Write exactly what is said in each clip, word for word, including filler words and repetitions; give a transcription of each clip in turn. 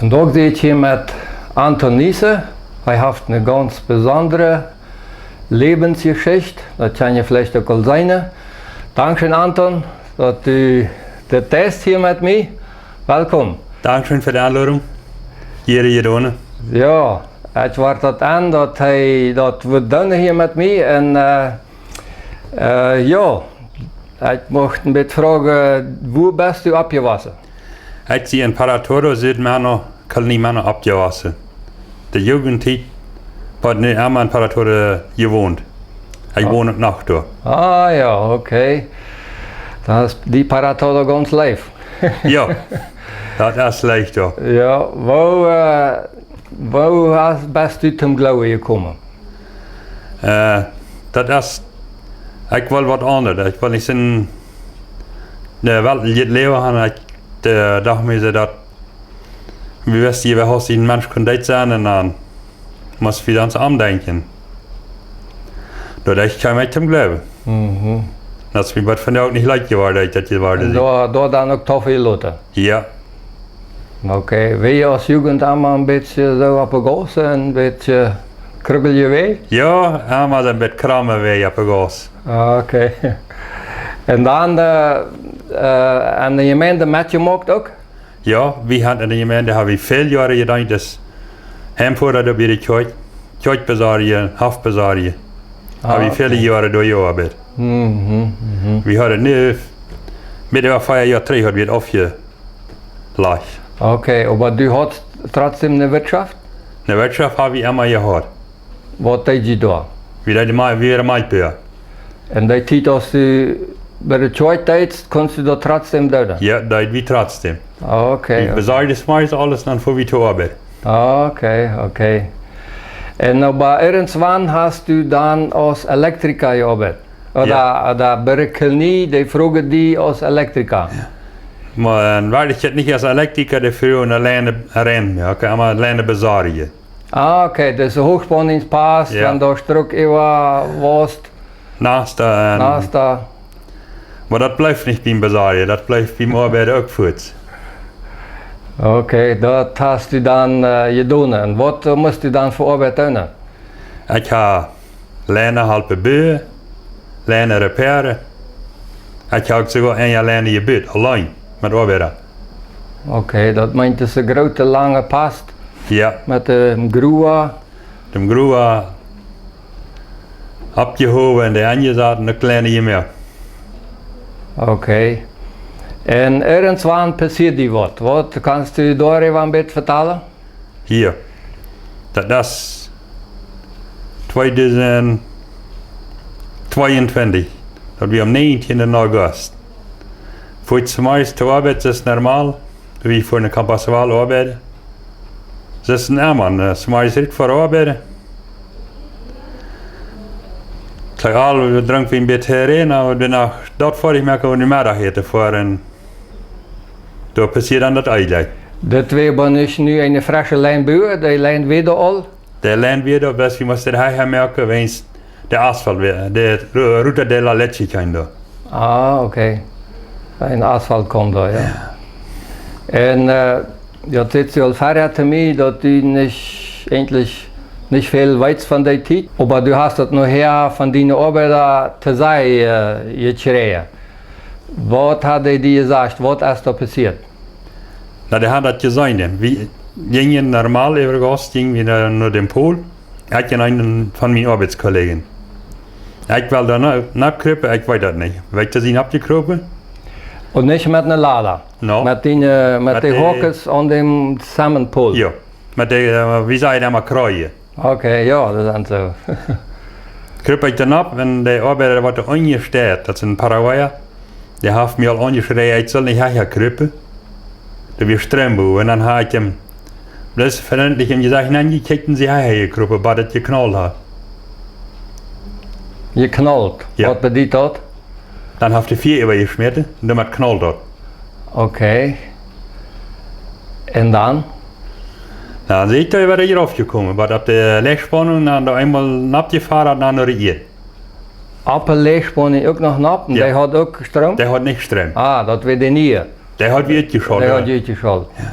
Vondoag sie ekj hia met Anton Niesen. Hee haft eene gaunz besondre Läwensjeschicht. Daut kaun jie veleicht uk aul seenen. Dankscheen, Anton, daut du dit deist hia met mie. Welkom. Dankscheen fa de Enlodunk. Jieren jedonen. Jo, ekj wort daut aun, daut hee daut wudd doonen hia met mie. Un, äh, äh, jo, ekj mucht een bät froagen, wua best du oppjewossen? Ekj sie en Paratoro, Südmano, Kolonie Mano oppjewossen. De Jugenttiet, waut nu emma en Paratoro jewont. Ekj won uk noch doa. Ah jo, okay. Dan es die Paratoro gaunz leef. Jo, daut es leicht, jo. Jo, woo, äh, woo hast, best du toom Gloowen jekomen? Äh, daut es, ekj wull waut aundret. Ekj wull nich soo een weltlichet Läwen haben. Ekj, äh, docht mie soo, daut wie wisten, wie hauden een Mensch kunn dit sennen un dan must wie ons omdenkjen. Doaderch kjeem ekj toom Gloowen. Mhm. Daut es mie bat vondoag nich leicht jeworden, daut ekj daut jeworden sie. Un doa, doa dan uk too väl loten? Jo. Okay, wia jie aus Jugent emma een bät soo opp de Gauss, een bät kruggel jewast? Jo, emma een bät krumm jewast opp de Gauss. Okay. Un dan, äh, äh, aun de Jemeent metjemoakt uk? Jo, wie haben en de Jemeent, haben wie väl Joaren jedeent, aus Heimfoda doa bie de Kjoakj, Kjoakj besorjen, Hoff besorjen. Ah, haben wie väle Joaren doa jeoabeit. Mhm, mhm. Wie haben nu, met äwa vea Joa trigj haben wie daut aufjelajcht. Okay, oba du haudst trotzdäm eene Wirtschaft? Eene Wirtschaft haben wie emma jehaut. Waut deed jie doa? Wie deeden Mei-, wie wieren Malkjbua. Un dee Tiet, aus du bie de Kjoakj deedst, kunst du daut trotzdäm doonen? Jo, deed wie trotzdäm. Okay, okay. Wie besorjden meist aules, dan fuaren wie to Oabeit. Okay, okay. Un oba irjentwann hast du dan aus Elektrika jeoabeit? Jo. Ooda, ooda bie de Kolonie, dee fruagen die aus Elektrika? Jo. Oba, äh, wiels ekj nich aus Elektrika, dee fruagen, auleen, auleen, jo, okay, oba auleen besorjen. Ah, okay, daut es een Hochspannungspost, jo, un doa Stroom äwa wast. Nasta un Nasta. Oba daut bleef nich biem Besorjen, daut bleef biem Oabeiden uk fuaz. Okay, daut hast du dan, äh, jedonen. Un waut, äh, must du dan fa Oabeit doonen? Ekj hab Leinen halpen buen, Leinen reparieren. Ekj hab soogoa eene Lein jebut, auleen, met Oabeida. Okay, daut meent, daut es een groote, lange Post. Jo. Met de Grua. De Grua oppjehowen un de aunjesat un de Leinen jemoakt. Okay. Un irjentwann passieed die waut. Waut, kaust du doaräwa een bät vetalen? Hia. Daut es tweedusent tweeuntwintich. Daut wia aum näajentieenden August. Fua ekj zemorjes to Oabeit, daut es normal. Wie fuaren en Compass Wall oabeiden. Daut es een Emma, äh, zemorjes rut fa Oabeit. Kjlak aul, wie drunken een bät Terena, oba doano daut foadich moaken, om de Meddachäten to foaren. Doa passieed dan daut Onjlekj. Daut wia oba nich nu eene fresche Lein buen, dee Lein wia doa aul? De Lein wia doa, bloos wie musten hia moaken, wiels de Asfalt wia, de Ru-, Ruta de la Leche kjeem doa. Ah, okay. Een Asfalt kjeem doa, jo. Jo. Un, äh, daut sajchst du aul verhäa to mie, daut du nich, eejentlich nich väl weetst von dee Tiet, oba du hast daut nohäa von diene Oabeida to seenen, äh, jekjräajen. Waut haben dee die jesajcht? Waut es doa passieet? Na, dee haben daut jeseenen. Wie jinjen normal äwa Gauss, jinjen wie no, no dän Pol. Ekj un eena von miene Oabeitskollegen. Ekj wull doa no, no krupen, ekj weet daut nich. Weet jie, sie oppjekropen? Un nich met eene Lada? No. Met dee, äh, met dee Hokes aun dän Zementpol? Jo. Met dee, äh, wie sajen emma, Kjreien. Okay, jo, daut es soo. Krup ekj dan opp un de Oabeida, waut doa unjen steit, daut es een Paraguaya, dee haft mie aul aunjeschräajen, ekj saul nich hia krupen. Doa wia Stroom buen un dan hab ekj am bloos frintlich em Jesecht aunjekjikjt un sie hia jekropen, bat daut jeknalt haft. Jeknalt? Jo. Waut bediet daut? Dan haft hee Fia äwajeschmäten un dan knalt daut. Okay. Un dan? Na, dan sie ekj doa wada rauf jekomen, bat opp de Läachspaununk, dan doa eemol noppjefoaren, dan no de Ieed. Opp de Läachspaununk uk noch nopp? Jo. Dee haud uk Stroom? Dee haud nich Stroom. Ah, daut wia de niee. Dee haud wie utjeschalt, jo. Dee haud wie utjeschalt. Jo.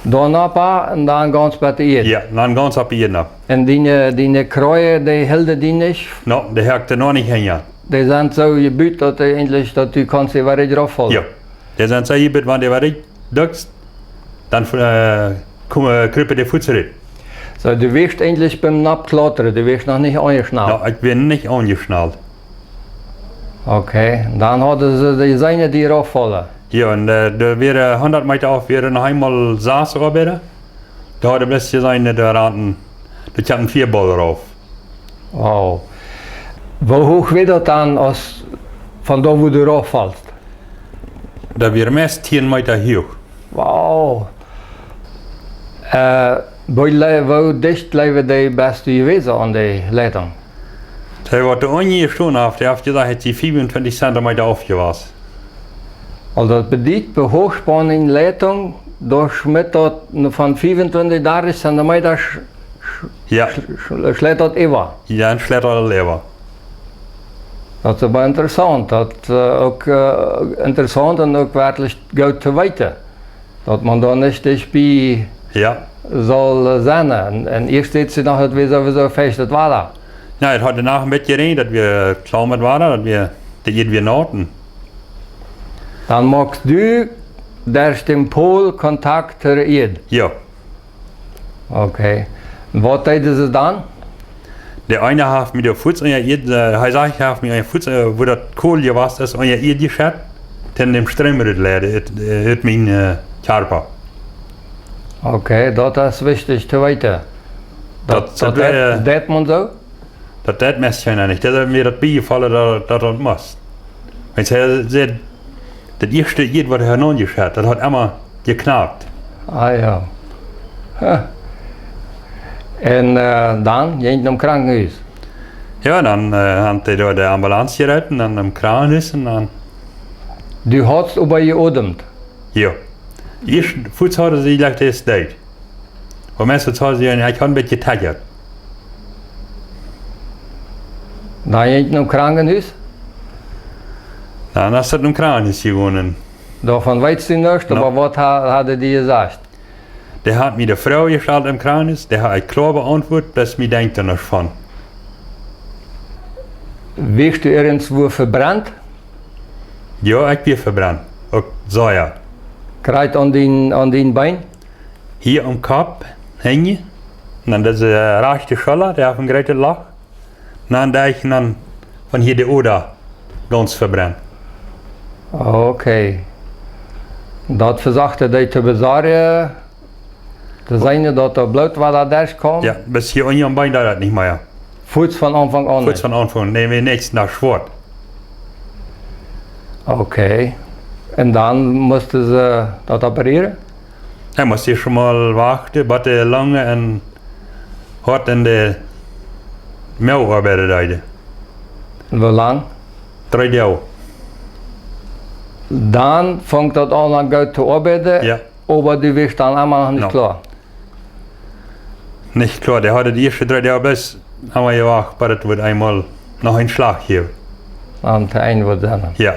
Doa nopp un dan gaunz bat de Ieed. Jo, dan gaunz opp de Ieed nopp. Un diene, diene Kjreien, dee hilden die nich? No, dee hakjten noch nich hinja. Dee sent soo jebut, daut dee eejentlich, daut du kaust äwa de Drof faulen. Jo, dee sent soo jebut, wan du äwa de dukjst, dan, äh, komen, krupen dee fuaz rut. Soo, du wieescht eejentlich biem Noppklautren, du wieescht noch nich aunjeschnalt? No, ekj wia nich aunjeschnalt. Okay, dan hauden see de Seenen die rauffaulen. Jo, un, äh, doa wieren, äh, hundat Meeta auf wieren noch eemol sas Oabeida. Doa hauden bloos jeseenen, doa randen, doa kjeem een Fiabaul rauf. Wow. Woo huach wia daut dan, aus von doa, wua du rauffeelst? Daut wia meist tieen Meeta huach. Wow. Äh, woo le-, woo dicht bleewen dee best du jewast aun de Leitunk? Dee, waut doa unjen jestonen haft, dee haft jesajcht, daut hee fiefuntwintich Zentimeta aufjewast. Aulsoo daut bediet, bie Hochspannung Leitunk, doa schmitt daut von fiefuntwintich, dartich Zentimeta sch-, sch-, Jo. sch-, sch-, schleit daut äwa. Jo, dan schleit daut äwa. Daut es oba interessaunt, daut, äh, uk, äh, interessaunt un uk werkjlich goot to weeten, daut maun doa nich dicht bie Jo. saul, äh, sennen. Un, un ieescht säd see noch, daut wia sowieso fäacht Wada. Jo, daut haud doano een bät jeräajent, daut wia kloa met Wada, daut wia, de Ieed wia naut. Dan moakst du derch dän Pol Kontakt to de Ieed. Jo. Okay. Waut deeden see dan? De eena haft mie doa fuaz unja Ieed, äh, hee sajcht, hee haft mie unja fuaz, äh, wua daut kolt jewast es, unja Ieed jeschekjt, dan dän Stroom rut leiden, ut, äh, ut mienen, äh, Kjarpa. Okay, daut es wichtich to weeten. Daut, Daut, daut daut, deit, äh, deit maun soo? Daut deit meist kjeena nich. Daut es mie daut biejefollen, daut, daut daut must. Wan hee säd, daut ieeschte Ieed, waut hee noch nich haud, daut haud emma jeknakt. Ah jo. Ha. Un, äh, dan jinkj et nom Krankenhus? Jo, dan, äh, haud hee doa de Ambulanz jeroopen, dan nom Krankenhus un dan. Du haudst oba jeodemt? Jo. Ieescht, fuaz hauden see jelajcht, dee es doot. Oba meist hauden see, ekj haud een bät jetekjat. Dan jinkj et nom Krankenhus? Dan es et nom Krankenhus jegonen. Doavon weetst du nuscht, No. oba waut ha-, hauden dee jesajcht? Dee haud mie de Froag jestalt em Krankenhus, dee haud ekj kloa beauntwuat, daut mie denkjt doa nuscht von. Wieescht du irjentwua vebrent? Jo, ekj wia vebrent. Uk sea. Krakjt aun dien, aun dien Been? Hia aum Kopp henjen. Un dan dise, äh, rajchte Schulla, dee haft een groot Loch. Un dan deed ekj dan von hia de Oda gaunz vebrent. Okay. Daut vesocht hee to besorjen, to seenen, daut daut Bloot waut doa derchkjeem? Jo, bat hia aun mien Been deed daut nich mea. Fuaz von Aunfank aun? Fuaz von Aunfank, nä, wie nuscht, daut wia schwoa. Okay. Un dan musten see daut operieren? Dan must ekj ieescht mol wachten, bat de Lungen un Hoat un de Moag oabeiden deeden. Woo lang? Dree Doag. Dan funk daut aun, aun goot to oabeiden, Jo. oba du wieescht dan emma noch nich No. kloa? Nich kloa, dee haud de ieeschte dree Doag bloos emma jewacht, bat et wudd eemol noch een Schlach jäwen. Aun de Enj wudd sennen. Jo.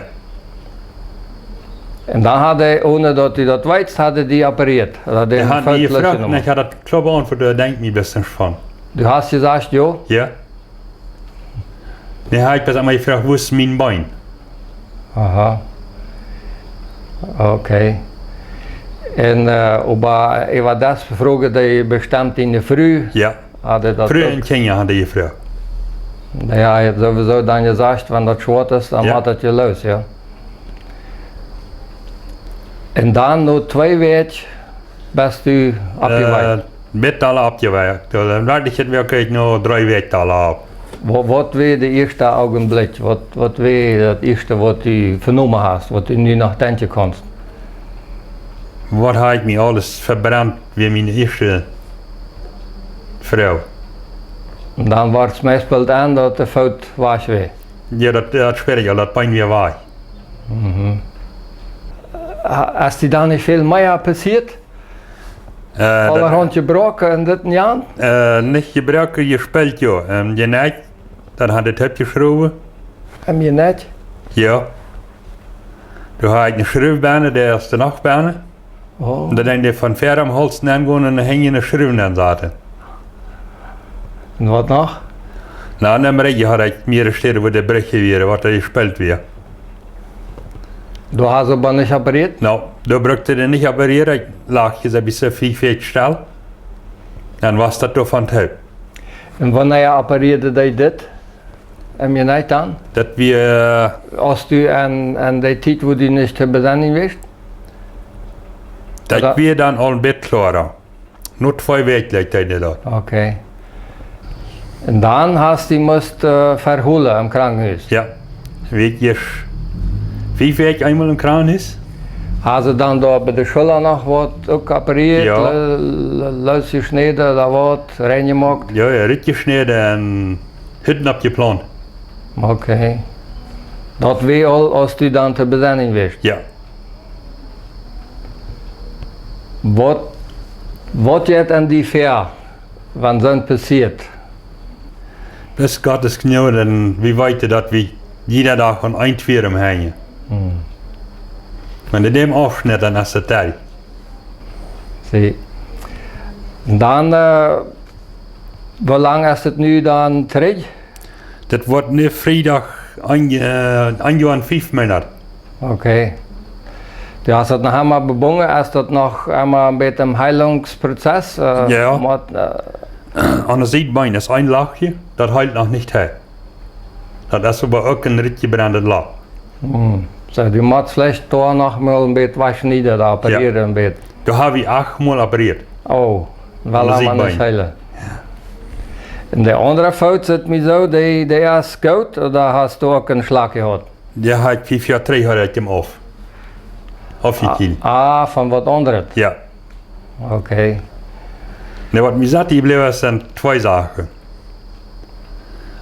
Un dan haud hee, onen daut du daut weetst, haud hee die operieet. Daut Dee haud mie jefroacht, un ekj haud daut kloa beauntwuat, doa denkjt mie best nuscht von. Du hast jesajcht, jo? Jo. Nä, ekj haud bloos emma jefroacht, wua es mien Been? Aha. Okay. Un, äh, oba äwa daut froagen dee bestemmt diene Fru? Jo. Haud dee daut Fru uk? Un Kjinja haud dee jefroacht. Jo, hee haud sowieso dan jesajcht, wan daut schwoa es, dan Jo. mott daut je loos, jo. Un dan no twee Wäakj best du oppjewakjt? Äh, bät aul oppjewakjt. Äh, dan haud ekj et werkjlich no dree Wäakj aul opp. Wa-, waut wia de ieeschte Oagenblikj? Waut, waut wia daut ieeschte, waut du venomen hast, waut du nu noch denkjen kaust? Waut haud ekj mie aules vebrent, wia miene ieeschte Froag. Un dan wort et meist boolt aun daut de Foot wajch wia. Jo, daut, daut spieed ekj aul, daut Been wia wajch. Mhm. Ha-, es die dan nich väl mea passieet? Äh, daut Aulahaunt jebroaken un dit un jant? Äh, nich jebroaken, jespeelt, jo. Ähm, Jeneck, daut haud ekj oppjeschrowen. Em Jeneck? Jo. Doa haud ekj eene Schruw bennen, dee es doa noch bennen. Oh. Un dan deed hee von väaren aum Hauls aungonen un hinjen de Schruwen aunsaten. Un waut noch? Na, un dan Rigjen haud ekj mea Städen, wua de Brich wia, waut doa jespält wia. Du hast oba nich operieet? Na, doa brukt hee nich operieren. Ekj lach hia soo bie soo fief Wäakj stell. Dan wia daut doavon toop. Un wanea operieed hee dit? Em Jenick dan? Daut wia, äh, aus du aun, aun dee Tiet, wua du nich to besennen wieescht? Daut wia dan aul een bät kloara. No twee Wäakj leet hee daut. Okay. Un dan hast du must, äh, veholen em Krankenhus? Jo. Wia ekj ieescht fief Wäakj eemol em Krankenhus. Hast du dan doa bie de Schulla noch waut uk operieet? Jo. Lo-, lo-, loosjeschnäden, doa waut reinjemoakt? Jo, jo, rutjeschnäden un Hütten oppjeplaunt. Okay. Daut wia aul, aus du dan to besennen wieescht? Jo. Waut, waut jeit aun die väa, wan soont passieet? Bloos Gott siene Jnod, un wie weeten, daut wie jieda Dach aun een Twia omhenjen. Hm. Wan du dän aufschnitst, dan es et doa. See. Un dan, äh, woo lang es et nu dan trigj? Daut woat nu Friedach een, äh, een Joa un fief Moonat. Okay. Du hast daut noch emol bebungen, es daut noch emol een bät em Heilungsprozess? Äh, jo. Mott, äh, aun de Siedbeen es een Loch, daut heelt noch nich hia. Daut es oba uk een rutjebrendet Loch. Hm. Soo, du motst veleicht doa noch mol een bät waut schnieden, doa operieren een bät. Jo. Doa hab ekj acht Mol operieet. Oh, well, aun de Siedbeen. Un de aundre Foot, sitt mie soo, dee, dee es goot, ooda hast du uk een Schlach jehaut? Dee haud ekj fief Joa trigj, haud ekj dän auf. Aufjekjielt. Ah, ah, von waut aundret? Jo. Okay. Nä, waut mie satt jebläwen es, sent twee Sachen.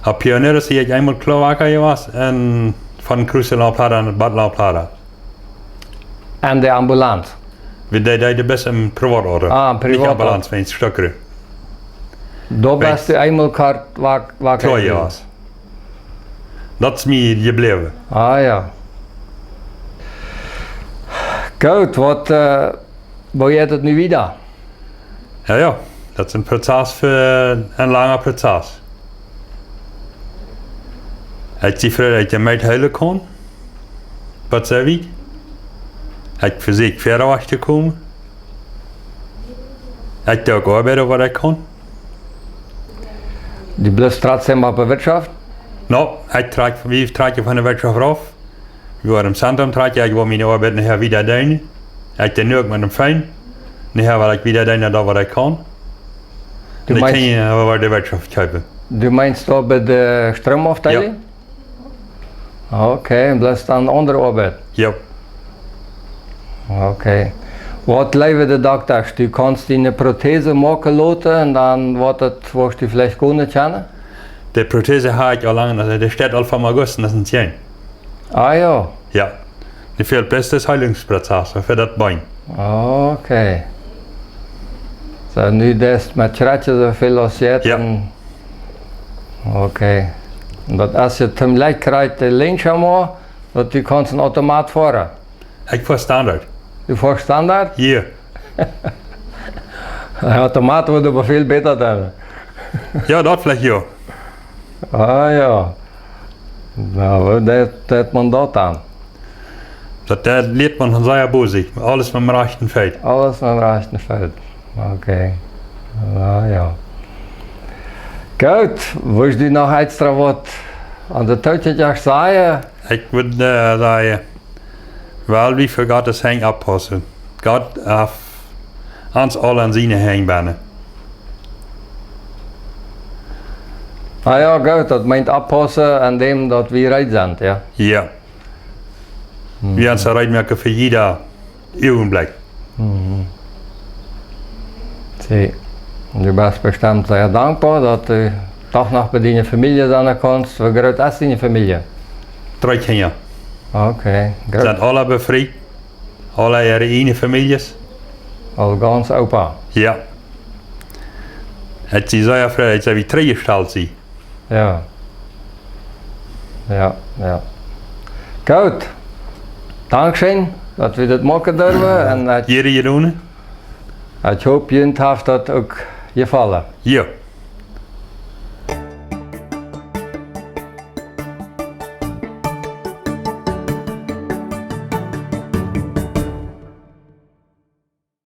Opp Pioneros sie ekj eemol Kloaka jewast un von Cruz de la Plata no Bad La Plata. Aun de Ambulanz? Wie deeden, deeden bloos em Privatauto. Ah, em Privatauto. Nich Ambulanz, wan et Stekj. Doa best du eemol kort wak-, waut kloa jewast. Daut es mie jebläwen. Ah, jo. Goot, waut, äh, woo jeit et nu wieda? Jo, jo, daut es een Prozess fa, een langa Prozess. Ekj sie froo, daut ekj mie heelen kaun. Waut saj ekj? Ekj vesieekj wieda wajch to komen. Ekj doo uk oabeiden waut ekj kaun. Du blifst trotzdem opp de Wirtschaft? No, ekj trakj, wie trakjen von de Wirtschaft auf. Wie wieren em Zentrum trakjen, ekj wull miene Oabeit nohäa wieda doonen. Ekj doo nu uk met däm Fein. Nohäa well ekj wieda doonen, daut waut ekj kaun. Du meenst, ekj kaun hia wada de Wirtschaft kjeepen. Du meenst doa bie de Stroomaufdeelunk? Jo. Okay, un daut es dan aundre Oabeit? Jo. Okay. Waut leewen de Dokta? Du kaust die eene Prothese moaken loten un dan woat et, woascht du veleicht gonen kjennen? De Prothese hab ekj aul lang, aulsoo dee steit aul von August, daut es een Tjeen. Ah, jo. Jo. Dee fält bloos daut Heilungsprozess fa daut Been. Okay. Soo, nu deist met Kjratje soo väl aus jeit. Jo. Un, okay. Un daut es je toom Lett kjrieech de Lenschamor, daut du kaust een Automat foaren. Ekj foa Standard. Du foascht Standard? Jo. Een Automat wudd oba väl bäta sennen. Jo, daut veleicht jo. Ah, jo. Na, woo deit, deit maun daut dan? Daut, daut lieet maun von sea bosich. Aules met däm rajchten Foot. Aules met däm rajchten Foot. Okay. Na jo. Goot, wurscht du noch extra waut aun de Tooschauer sajen? Ekj wudd, äh, sajen, well wie fa Gott siene Henj oppaussen. Gott haft ons aula aun siene Henj bennen. Ah jo, goot, daut meent oppaussen aun däm, daut wie reed sent, jo? Jo. Mhm. Wie ons reed moaken fa jieda Uagenblikj. Mhm. See, du best bestemt sea dankboa, daut du doch noch bie diene Famielje sennen kaust. Woo groot es diene Famielje? Dree Kjinja. Okay, groot. Sent aula befriet. Aula äare ieejne Famieljes. Aul gaunz Opa. Jo. Ekj sie sea froo, daut see wada trigjjestalt sent. Jo. Jo, jo. Goot. Dankscheen. daut wie dit moaken derwen un ekj hoop junt haft daut uk jefollen.